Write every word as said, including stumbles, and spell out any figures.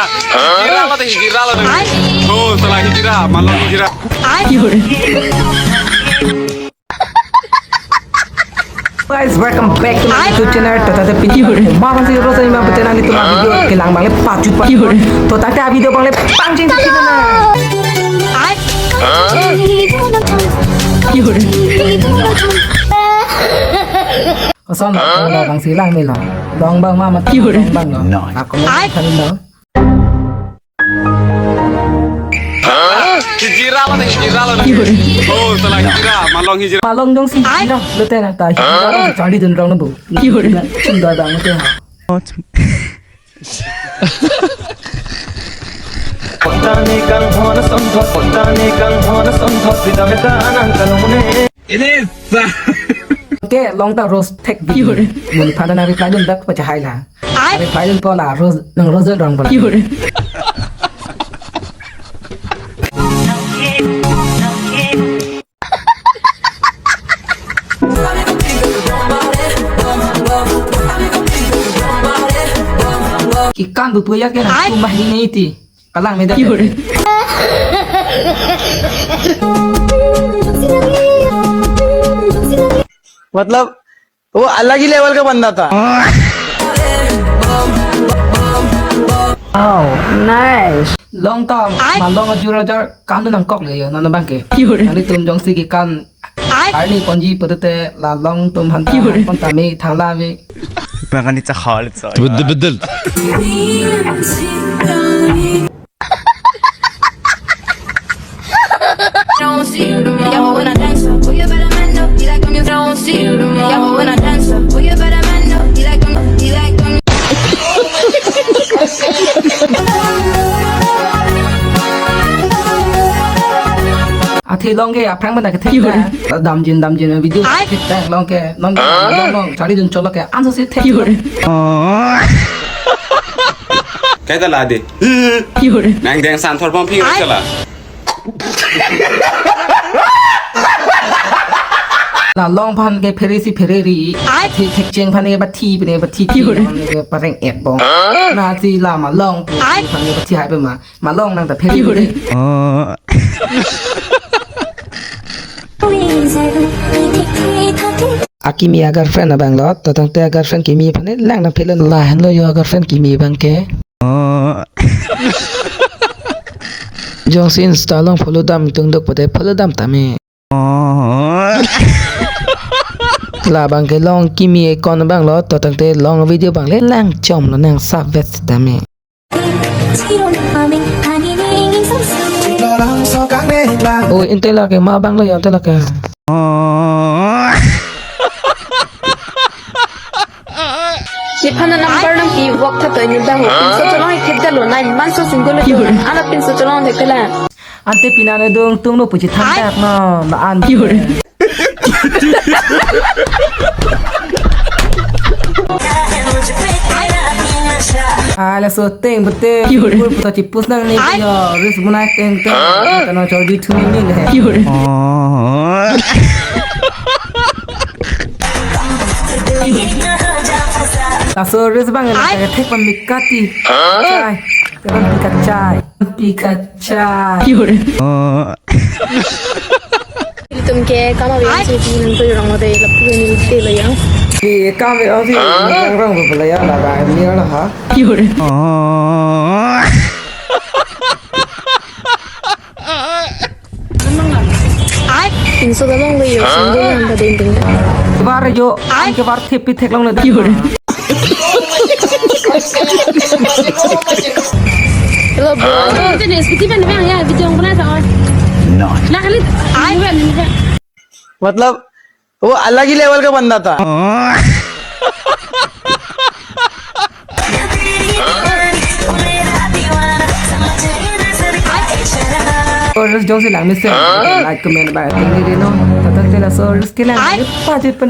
Hijira lo, hijira lo. Oh, salah hijira, malong hijira. Guys, welcome back to my YouTube channel. To tangte pini ma phan si ro sa ma pute nangtum video kelang abang le pachut pa. To tangte video abang le pangcheng si na. Koson la, la abang si lang me lo. Long abang ma mat long abang lo. Aku kan lo. Hijira lo, hijira lo. Oh, salah hijira, malong hijira. Malong jongsi hijira, lote nangta hijira lo, charli dun rong na bu. Hijira, chunda dang te ha. Pontane kang hona sonthot, pontane kang hona sonthot, pita meta anang kanone. Ini sa. Oke, long ta roast thek bi. Mun pada na reply dun dak pachahai la. Ai. Reply dun pola roast, nang roast rong pola. Kekan bu puya ke na. Ai. Tumah ini iti. Kalang me dak. मतलब वो अलग ही लेवल का बंदा था। Oh, nice. Long ta, ai, malong ajur ajar kan nangkok le yo, non abang ke. Nangtum jongsi kekan, ai, arni ponji putute la long atum aphan ta, pon tame thang la me. Bang ani cha khol so. Bedel, bedel. Athe long ke aphrang mana ke thek ta. Damjin, damjin video. Ai. Thek ta long ke, long ke, long, long, charli dun cholo ke, anso si thek. Kaita la de. Nang deng santhor pon phi. Ai. Chala. La long aphan ke phere si phere ri. Ai. Thek, thekcheng aphan ke bathi, pine bathi. Ki hore? Aphan ke pareng et bong. Na si la malong aphan ke bathi hai pe ma. Malong nangta phere. Ki hore? Akimi a-girlfriend abang lo, to tangte a-girlfriend kimi aphan lang nangphelon lahenlo yo a-girlfriend kimi abang ke. Jongsi Insta along follow dam tung dok pute follow dam tame. Labang ke long kimi account abang lo, to tangte long video abang le lang chom lo nang save tame. Oh, inte lake ma abang lo yo, inte lake. Nephan number nangpi vok tha to ini bang. Pinso cholong ik thek dalo nine months so single lo. Ana pinso cholong thek tela. Ante pina ne dung tung no puji thang tak no, na an. Ala so teng bete. Pur puta chipus nang ni yo, reels bunai teng teng. Kano chor di thumi ni le. Laso reels abang na thek pamikati. Chai. Pika chai. Pika chai. Ilitum ke kam ave si pi nang tu orang mode lapu ni te lo yang. Di kam ave si orang orang tu pala ya la ba ni la ha. Ai. Pinso dalong lo yo, single yang pada inting. Kebar yo, ai, kebar thepi theklong na. Hello, bro. Hello, jenis kita mana bang ya, video yang pernah sama. Nah, kali. Ai. Ini kan, ini kan. मतलब वो अलग ही लेवल का बंदा था। Reels jongsi lang mesen, like, comment, ba, ting, ting, ting, no. Tata tela so reels kelang, ai, pajut pun.